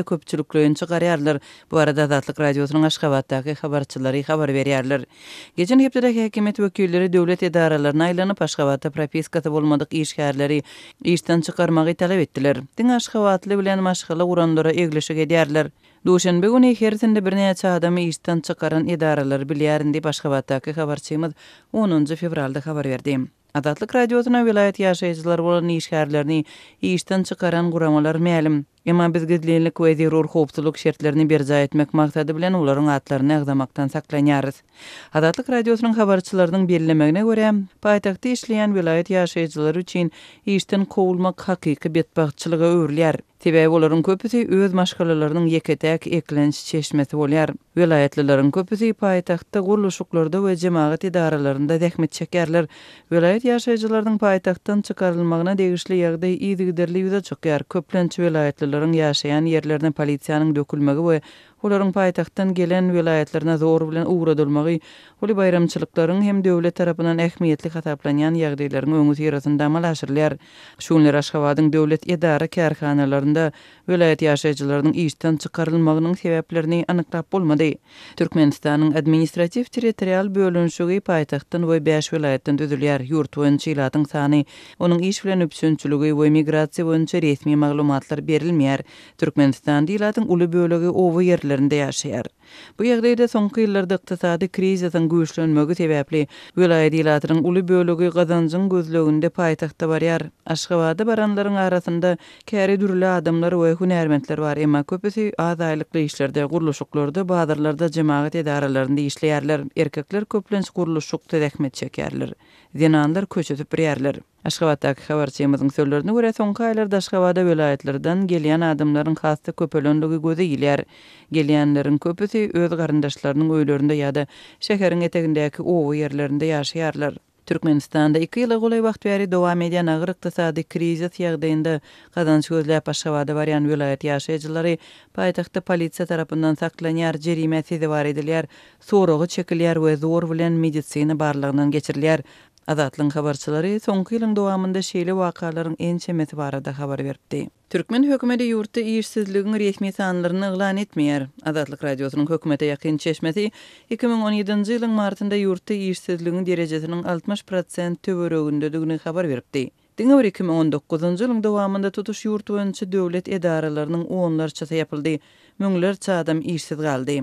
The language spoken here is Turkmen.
Köpçülikleýin çykarýarlar. Bu barada Azatlyk Radiosynyň Aşgabatdaky habarçylary habar berýärler. Geçen hepdede häkimiýet wekilleri döwlet edaralaryna aýlanyp, Aşgabatda propiskasy bolmadyk işgärleri işden çykarmagy talap etdiler. Diňe aşgabatly bilen maşgala guranlara eglişik edýärler. Duşenbe güni hersinde birnäçe adamy işden çykaran edaralary bilýärin diýip, Aşgabatdaky habarçymyz onunjy fewralda habar berdi. Azatlyk Radiosyna welaýat ýaşaýjylary bolan işgärlerini işden çykaran guramalar mälim. Emma biz gizlinlik we zerur howpsuzlyk şertlerini berjaý etmek maksady bilen olaryň atlaryny agzamakdan saklanýarys. Azatlyk Radiosynyň habarçylarynyň bellemegine görä, paýtagtda işleýän welaýat ýaşaýjylary üçin işden kowulmak hakyky betbagtçylyga öwrülýär. Sebäbi olaryň köpüsi öz maşgalalarynyň ýeke-täk eklenç çeşmesi bolýar. Welaýatlylaryň köpüsi paýtagtda gurluşyklarda we jemagat edaralarynda zähmet çekýärler. Welaýat ýaşaýjylarynyň paýtagtdan çykarylmagyna degişli ýagdaý yzygiderli ýüze çykýar. Köplenç welaýatlylaryň ýaşaýan ýerlerine polisiýanyň dökülmegi we olaryň paýtagtdan gelen welaýatlaryna zor bilen ugradylmagy uly baýramçylyklaryň hem döwlet tarapyndan ähmiýetli hasaplanýan ýagdaýlaryň öňüsyrasynda amala aşyrylýar. Şu günler Aşgabadyň döwlet edara-kärhanalarynda welaýat ýaşaýjylarynyň işden çykarylmagynyň sebäplerini anyklap bolmady. Türkmenistanyň administratiw-territorial bölünişigi paýtagtdan we bäş welaýatdan düzülýär. Ýurt boýunça ilatyň sany, onuň iş bilen üpjünçiligi we migrasiýa boýunça resmi maglumatlar berilmeýär. Türkmenistanda ilatyň uly bölegi oba ýerlerinde ýaşaýar. Bu ýagdaýda soňky ýyllarda ykdysady krizisiň güýçlenmegi sebäpli, welaýat ilatynyň uly bölegi gazanjyň gözleginde paýtagta barýar. Aşgabada baranlaryň arasynda käri dürli adamlar we hünärmentler bar, emma köpüsi az aýlykly işlerde, gurluşyklarda, bazarlarda, jemagat edaralarynda işleýärler. Erkekler köplenç gurluşykda zähmet çekýärler. Zenanlar köçe süpürýärler. Aşgabatdaky habarçymyzyň sözlerine görä, soňky aýlarda Aşgabada welaýatlardan gelýän adamlaryň has-da köpelenligi göze ilýär. Gelýänleriň köpüsi öz garyndaşlarynyň öýlerinde ýa-da şäheriň etegindäki oba ýerlerinde ýaşaýarlar. Türkmenistanda iki ýyla golaý wagt bäri dowam edýän agyr ykdysady krizis ýagdaýynda gazanç gözläp Aşgabada barýan welaýat ýaşaýjylary paýtagtda polisiýa tarapyndan saklanýar, jerimä sezewar edilýär, soraga çekilýär we zor bilen medisina barlagyndan geçirilýär. Azatlygyň habarçylary soňky ýylyň dowamynda şeýle wakalaryň ençemesi barada habar beripdi. Türkmen hökümeti ýurtda işsizligiň resmi sanlaryny yglan etmeýär. Azatlyk Radiosynyň hökümete ýakyn çeşmesi 2017-nji ýylyň martynda ýurtda işsizligiň derejesiniň 60 prosent töweregindedigini habar beripdi. Diňe bir 2019-njy ýylyň dowamynda tutuş ýurt boýunça döwlet edaralarynyň onlarçasy ýapyldy, müňlerçe adam işsiz galdy.